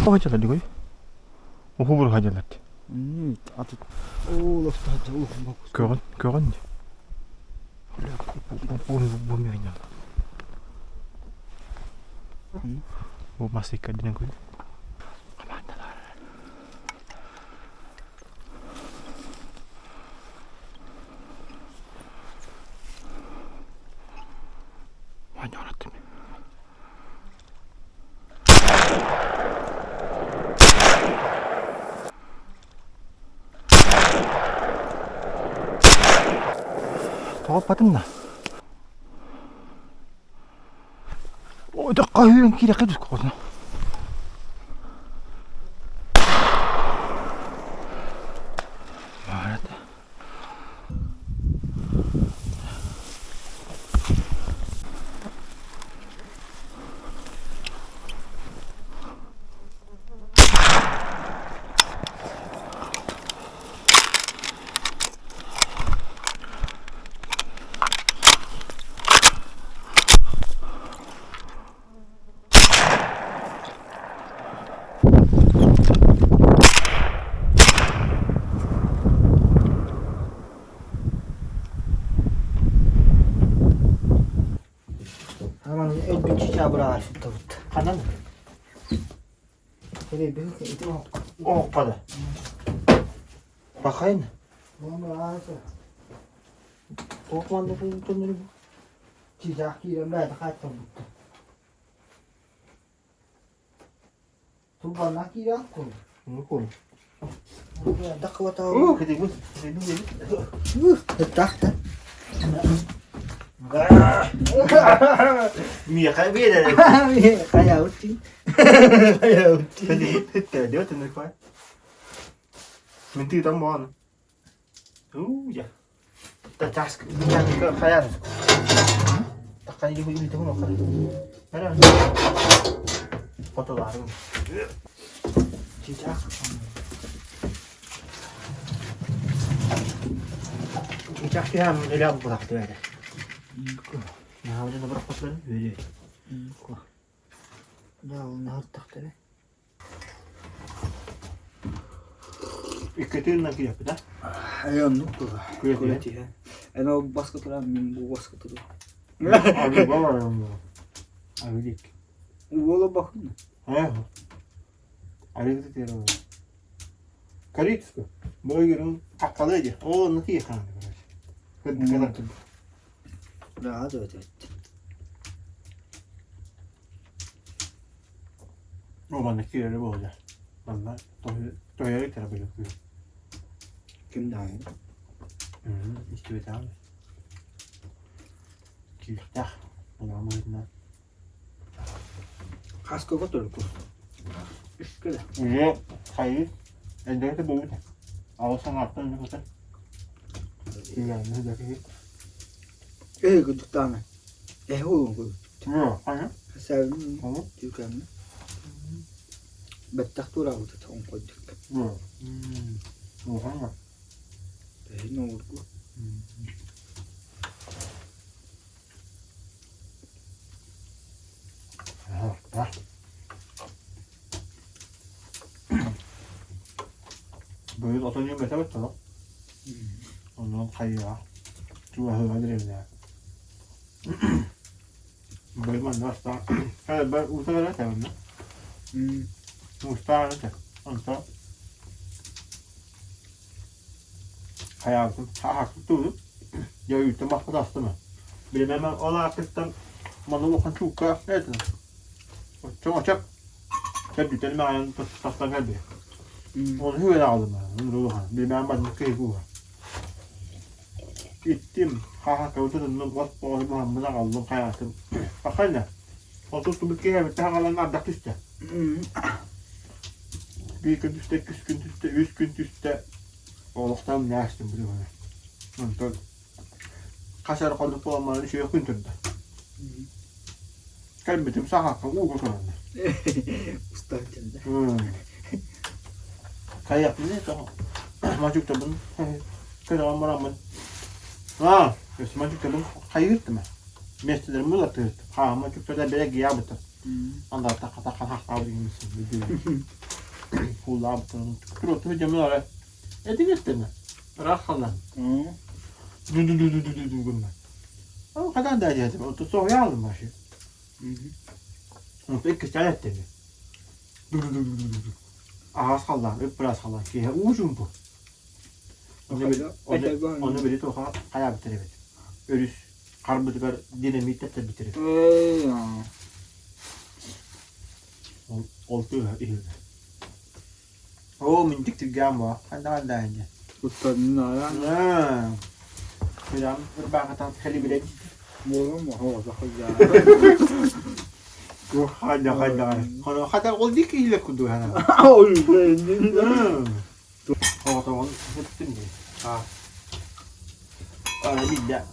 Тоҕо дьалар Уһубур хадьалар. Көҕүн, көҕүн. Бу масыйка динен күй. Командалар. Маньонаттым. Тоҕоппатым да. Ой, хаһыын киирэххэ түскөҕүнэ. Аман өлбүт чычаа быраҕар сыттабыт. Ханан? Оһоххо Бахайын. Туох манна төннөрү Чыычаах киирэн бэйэтэ хаайтарбытта. Турбаннаах киирэн кул. Кул. Дакылатаа. Кытыгын. Ыттаах да. Миэхэ биэрэр. Хайаабыт Хайаабыт. Тэттэ төннөр кой. Мин тыытам буолан. Уу, Хайаан. Хотулаарым. Чыычаах. Чыычаах түһэм үлэ булахты бэрэ. Наһаа бырахпатларын үөрү. Да, ол наһартахтара. Иккитин киэппит а? Э, оннук тула. Күөтүһэ. Күөтүһэ. Эн ол баска туран, мин бу баска туру. Авилик. Уола бахын. Э. Авилик теро. Корицку. Бойгерин аккалы ди. О, ну ти хан. Кыд Да, да, да. О, манна киирэрэ буолла. Манна тоһуйары кэлэ быһыы. Ким даҕаны. Истибэтэҕим. Күүстээх. Мунаҕым быһыытынан. Хаска көтөргө. Үскэ да. Уже хайыы элбэхтэ буолбут. Аҕыс саҥаттан үһү Киирээҥҥэ да киһи. Ээ, кырдьыктаана. Эһэ уолун көрбүт. Хайа? Сәбин түүкәммин. Бэттэх туораабыт оҥхойдук. Улахан Эһин оҥоргу. Быйыл отон үөмэтэ баттала. Онон хайыаҕа чугаһыаҕа дэриэбинэҕэ. Быйыл манна бастаан уута эрэ тэбэннэ. Уустаах этэ. Онтон хайаабытым хаһаакпыт тугу дьэ үүттэн бахпыт астым. Билимэм ол ааккыттан манна улахан чуукка этин. Оччоҥ-оччоп Кэлбитэн маҕан тахсан кэлбит. Оны үөрэ аҕалым улахан. Билимээн барбыт киһи кууһа. Иттим, хаһаакабытын тутуннум, от оҕону буһаммын аҕаллым, хайаатым. Пахайна, ол туттубут киһи эбиттэ аҕалан ардах түстэ. Биир күн түстэ, иккис күн түстэ, үс күн түстэ. Олохтон нээстим бу Онтон хас эрэ хонук буолан үчүгэй күн турда. Кэлбитим саҕахха ууга тураллар. Устааччында. Хайыахпыный тоҕо? Мачуктабын көтөҕөн бараммын. Аа, өссө мачуктабын хайыыртым. Миэстэлэрин булаттыыртым. Хаа, мачуктада бэрэ гиябыта. Анда тахха хахтаабыт иҥмисин Кууллаабыттарын туруотту дьоммун ара этиҥ эттэнэ ыраах халлаан ду-ду-ду-ду-ду-ду гынна. Ол хадан да диэтим, онтон соһуйаалым вообще. Онтон иккистээн эттэнэ. Ду-ду-ду-ду-ду-ду. Аһаас халлаан, ып-ыраас халлаан, киэһэ уу чуумпу. Ону били туоха хайаабыттар эбит. Өрүс харбытыгар динамит тэптэрбиттэр эбит. Ол тыаһа иһиллэр. Оо, минтик тиргээн буо. Ханна ханна инде. Куттаннаан. Прям ырбаахатан хэлибирэн. Буолан моһо хойдаа. Хайда хайда. Хоно хата ол дики иле куду хана. Ой, Оҕотоҕун сыттым дии. Аа. Ара билдэ.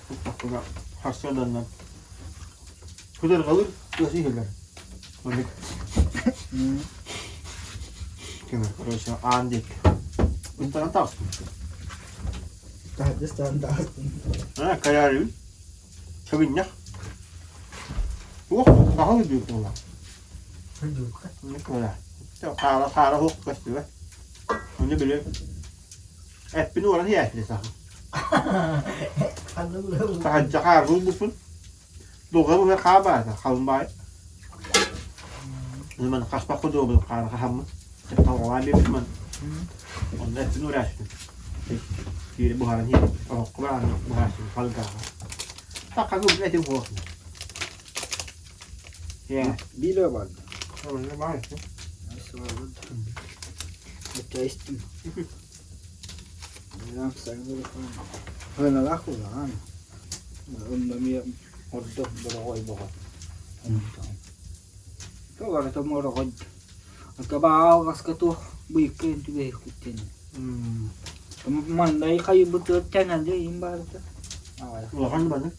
Туттахпына харсыаданнан. Кудырҕалыр тыас иһиллэр. Маннык. Кемер, короче, аан диэки. Ынтаран таҕыстым. Таһырдьа таҕыстым. Аа, кайаарыбын. Сабынньах. Туох саһыл үрдүк буолла. Хаара хаара суох көстүбэт. Ону били эппин уоран иһээччи саха. Таһырдьа хаар булбуппун. Дулҕа быһа хаа баата, халын баай. Ман хаспах кудуобун хаара хаһаммыт. Талҕалаан биэрбит ман. Онно эппин уорааччытым. Киири буһаран иһэн, оһоххо баран буһааччым халгааҕа. Такка курдук этим суох. Биилэ барды. Истим. Сыаналаах улахан. Онно эмиэ ордук бороҕой боҕо. Тоҕо мороҕой. Табааласка туох быйыкка түбэһиэхпит Маннай хайыбытыгар тэҥэлэ иһин баарыта. Улахан маннык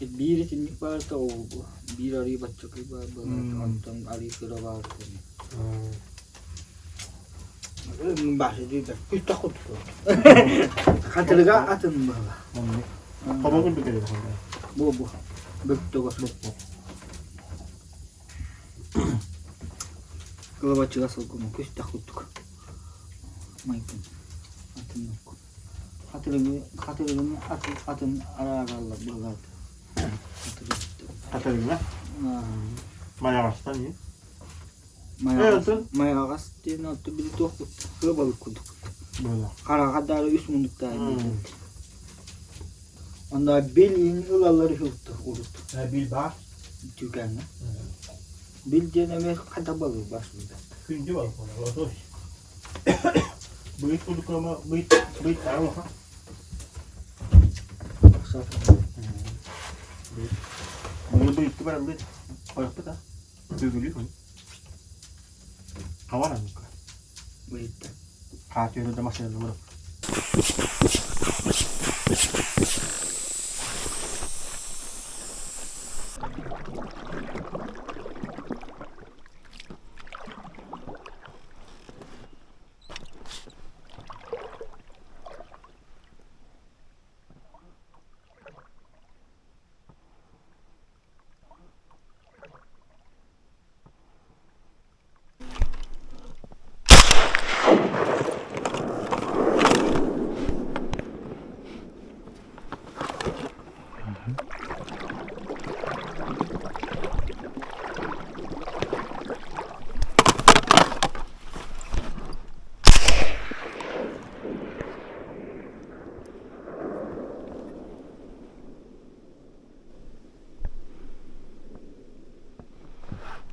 Биир итинник баарта ол биир арыы баччакый баар буолаат онтон арыы кыра баар Баасы курдук. Хатырыга атын буола. Хобо курдук эрэ Бу бу. Бөктөгө. Кылабаччыга сылгыны күстэх курдук. Майгын. Атын Хатырыгы хатырыгын атын атын араараллар быһыылаах. Хатырыгына? Майаҕастан ии. Майаҕас майаҕас диэн отто били туохпут кыа балык курдук. Хараҕа даары үс муннуктаах диэбит. Онно бил ылаллар үһү урут. Бил баар. Түүкээҥҥэ. Бил диэн эмиэ хайдах балык баар Күндү балык буолар. Быйыт курдук ама быйыт быйыт улахан. Быйыл быйытты бараллы ойохпут а. Бүгүлүү. Хавар анныкка. Быйытта. Хаатыйы да машинаны барып.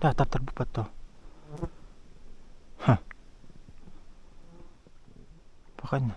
Таптарбыппат дуо? Паханна.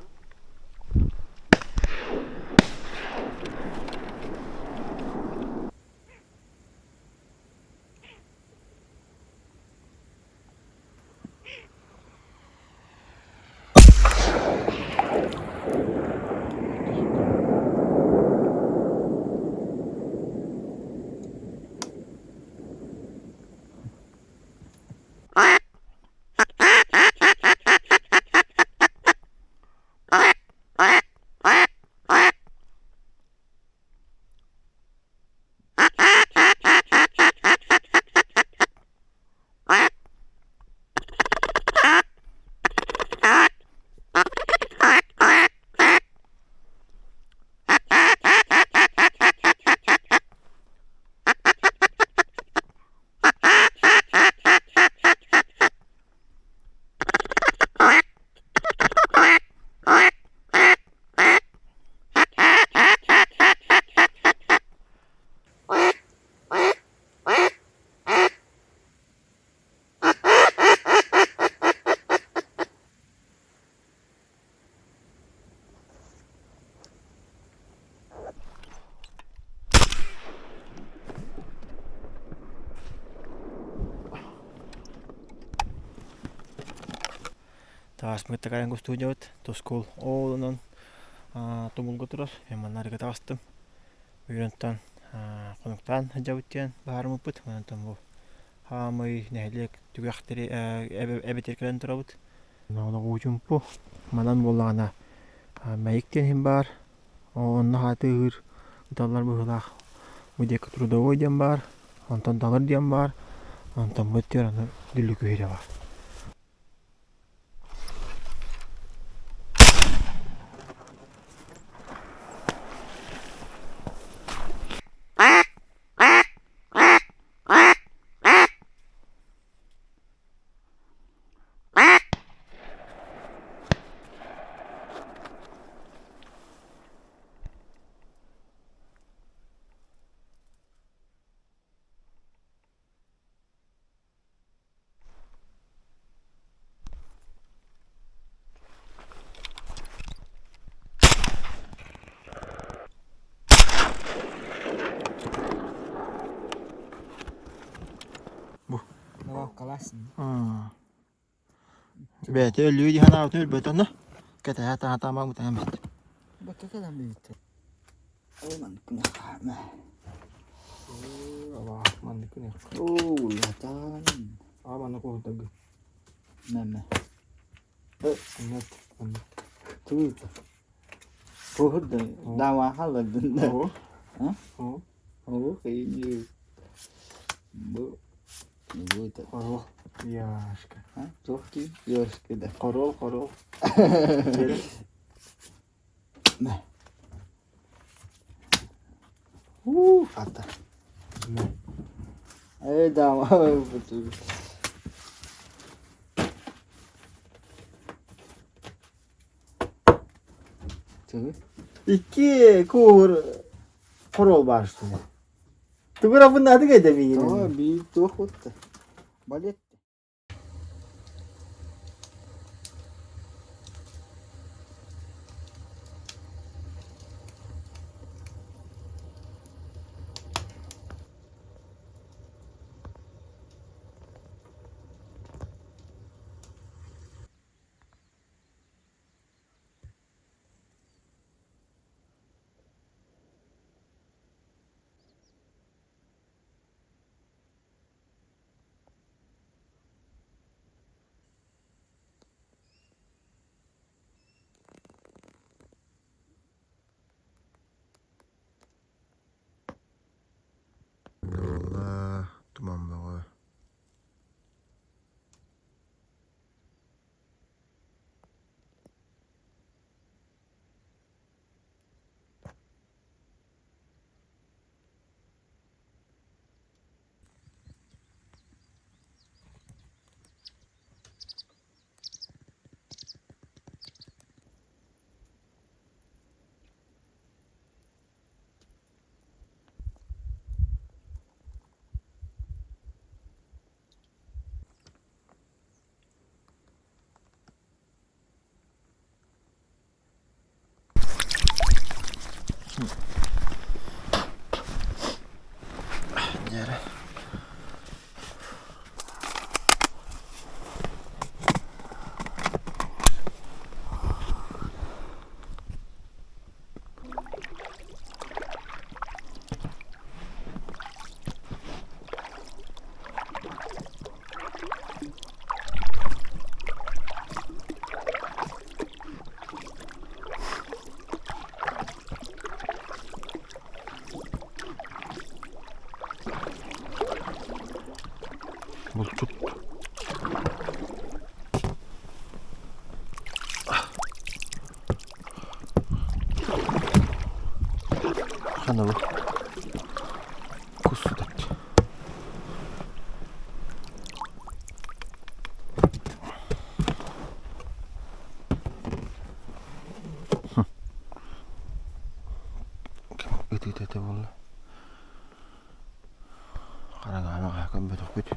Тааспын кытта кэлэн кустуһунньабыт. Тускул ол онон тумулга турар. Мен манна арыгы таҕыстым. Бүгүн хонуктаан сылдьабыт диэн быһаарыммыппыт. Онтон бу хаамый нэһилиэк түгэхтэри эбэтэр кэлэн турабыт. Олоҕуучумпу манан буоллаҕына Мэйик диэн иһин баар. Онно хаатыыр ыталлар быһыылаах. Бу диэки Трудовой диэн баар, онтон Далыр диэн баар, онтон бу өттүгэр аны Дүллүкүһүрэ баар. Бу. Бэйэтэ өлүү дии санаабытын өлбөтө онно. Кэтэһэ таҥатаама мутаан бит. Бакка кэлэн билиттэ. Ол маннык күнэ. Маннык күнэ. Оо, улатан. Аа маннык уһутаргы. Мэмэ. Аннат, аннат. Туут. Туһуд дава халадын. Оо. А? Оо. Оо, кыйы. Бу бу это. Хорол. Яшка. А? Туох дии? Ёшка да. Хорол, хорол. Мэ. Уу, хата. Эй, дама, Икки куур хорол баар что ли? Тугура буннааты кайда миигин? Биир туох утта. Балет. Туман бөҕө. Дьэрэ. Булчут. Ханалы. Кус Ытыыта буолла. Хараҥаҕа көрбөтөхпүт.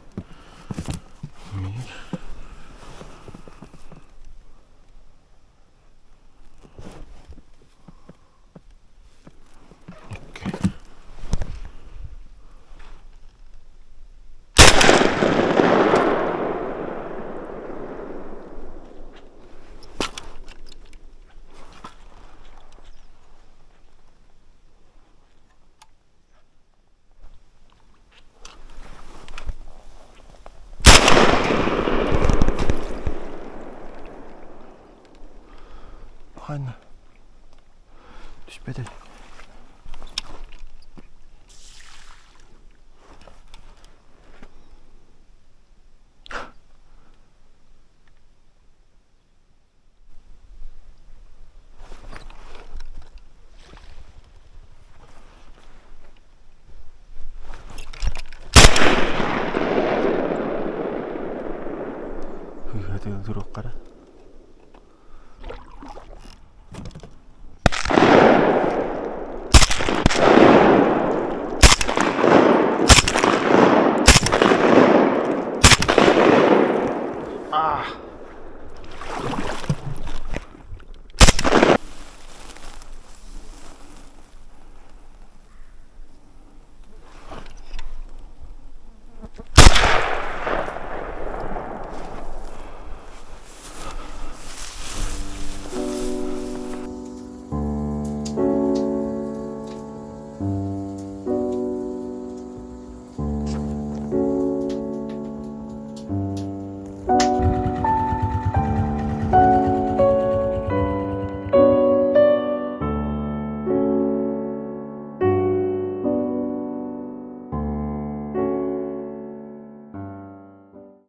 Ханна? Түспэтэй.